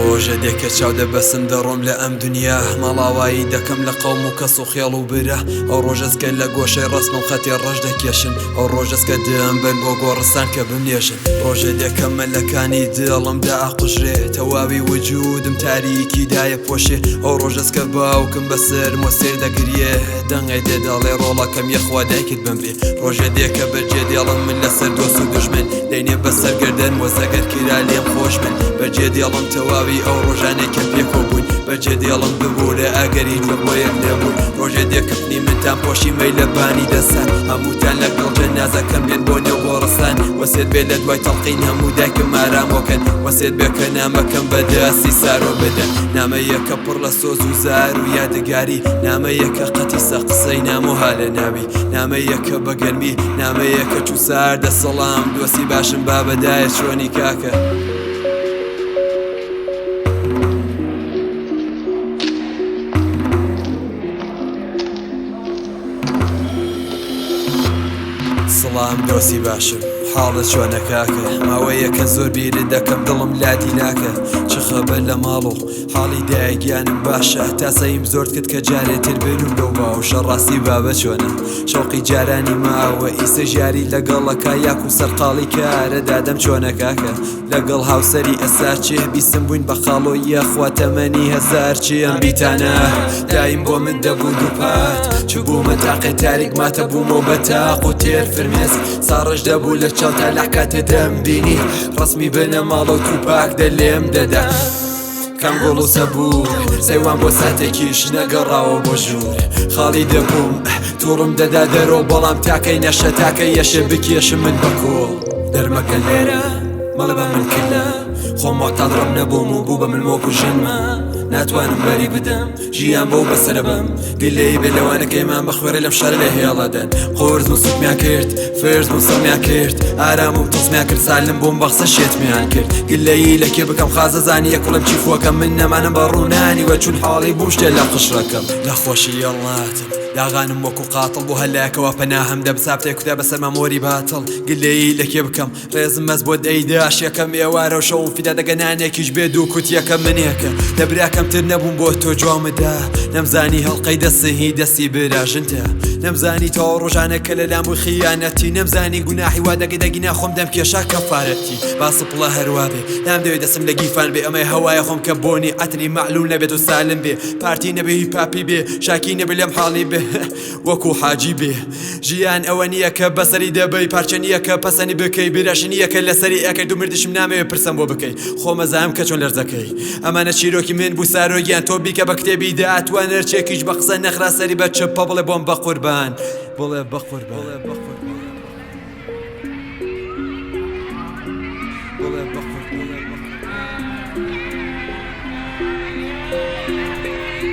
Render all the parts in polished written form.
ڕۆژە دێ کە چاو دەبەسم دەڕۆم لە ئەم دنیا ماڵاوایی دەکەم لە قەوم و کەس و خێڵ و برا ئەو ڕۆژەس کە لە گۆشەی ڕەسمم خەتێ ڕەش دەکێشن ئەو ڕۆژەس کە دەمبەن بۆ گۆڕستان کە بمنێژن ڕۆژێ دێ کە مەلەکانی دڵم دائەقوژرێ تەواوی وجودم تاریکی دایە پۆشێ ئەو ڕۆژەس کە باوکم بەسەرمەوە سێر دەگریێ دەنگێ دێ دەڵێ ڕۆڵەکەم یەخوا دایکت بمرێ ڕۆژێ دێ کە بەجێ دێڵم من لەسەر دۆست و دوژمن دەینێ بەسەر گەردەن وەزەگەر کرا لێم خۆش بن بەجێ دێڵم تەواوی ئەو ڕۆژانەی کە پێکەوە بووین بەجێ دێڵم ببوورە ئەگەر هیچ وەک بۆ یەک نەبووین ڕۆژێ دێ کفنی منتان پۆشی مەی لە بانی دەسان هەمووتان لەگەڵ جەنازەکەم بێن بۆ نێو گۆڕستان وەسێت بێ لە دوای تەڵقین هەموو دایکم ئارامۆکەن وەسێت بێ کە نامەکەم بە دەستی سارۆ بدەن نامەیەکە پڕ لە سۆز و زار و یادگاری نامەیەکە قەتیسە قسەی نامۆها لە ناوی نامەیەکە بە گەرمی نامەیەکە چوو ساردە سەڵام دۆستی باشم بابە دایە چۆنی کاکە. سڵام دۆستی باشم حاڵت چۆنە کاکە ماوەیەکە زۆر بیرت دەکەم دڵم لادی لاکە چ خەبەر لە ماڵ و حاڵی دایە گیانم باشە تا سەیم زۆرت کرد کە جارێ تر بێنم لەو باوشە ڕاستی بابە چۆنە شەوقی جارانی ماوە ئیسە ژیاری لەگەڵەکە یاکو سەرقاڵی کارە دادەم چۆنە کاکە لەگەڵ هاوسەری ئەسا چێ بیستم بووین بە خاڵۆ یەخوا تەمەنی هەزار چێ ئەم بیتانە دایم بۆ من دەبوو دووپات چ بوومە تاقێ تاریک ماتە بوومەوە بە تاق و تێر فرمێسک ساڕژ دەبوو لە چاو تا لە کاتێ دەمبینی ڕەسمی بنەماڵە و توپاک دە لێم دەدا کام گوڵ و سەبوور سەیوان بۆ ساتێکیش نەگەڕاوە بۆ ژوور خاڵی دەبووم توڕم دەدا دەرۆ بەڵام تاکەی نەشە تاکە یەشێ بکێشم من بە کۆڵ دەرمەکە لێرە مەڵێ بە من کلە خۆم مۆتادڕم نەبووم و بوو بە من وەکو ژنمە ناتوانم بەری بدەم ژیان بەو بەسەرە بم گلەیی بێ لەوانەکەیمان بە خوێڕی لەم شارە لێ هێڵەدەن قورس بوو سوکمیان کرد فرز بوو سەمیان کرد ئارام و تۆزمیان کرد سالم بووم بەخسە شێتمیان کرد گلەیی لە کێ بکەم خازە زانی یە کوڵم چی فۆکەم من نەمانم بە ڕوونانی وە چون حاڵی بوو شتێ لە قشرەکەم لە خۆشی هەڵناتم داغانم وەکو قاتڵ بۆ هەلایەکەوە پەناهم دەبسابتێ کوتا بەسەرما مۆری باتڵ گلەیی لە کێ بکەم ڕێزم بەس بۆت ئەی داش یەکەم ئێوارە و شەوم فیدا دەگە نانێکیش بێ دوو کوت یەکەم منێکە لە براکەم تر نەبووم بۆ تۆ جوامدا نەمزانی هەڵقەی دەستی دەستی براژنتە نەمزانی تۆ ڕۆژانە کە لەلام بووی خیانەتی نەمزانی گوناحی وا دەگەی دەگینا خۆم دەمکێشا کەفارەتی با سپڵە هەروا بێ نامدەوێ دەستم لە گیرفان بێ ئەمەی هەوایە خۆم کە بۆنی عەتری مەعلوم نەبێت و سالم بێ پارتی نەبێ هی پاپی بێ شاکی نەبێ لێم حاڵی بێ وەکو حاجی بێ ژیان ئەوە نییە کە بەسەری دەبەی پارچە نییە کە پەسەنی بکەی بیرەش نییە کە لەسەری ئەکەی دوو مردیشم نامەوێ پرسەم بۆ بکەی خۆم ئەزانم کە چۆن لەرزەکەی ئەمانە چیرۆکی من بوو سارۆ گیان تۆ بیکە بە کتێبی داهاتوان هەرچێکیش بە قسە نەخرا سەری بە چپە بڵێ بۆم بەقوربان بڵێ بەقوربان بڵێ بەقوربان بڵێ بەقوربان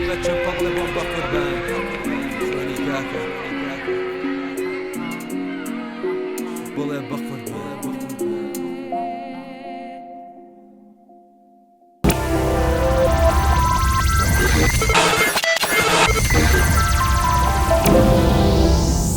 بە چپە بڵێ بۆم بەقوربان چۆنی کاکە.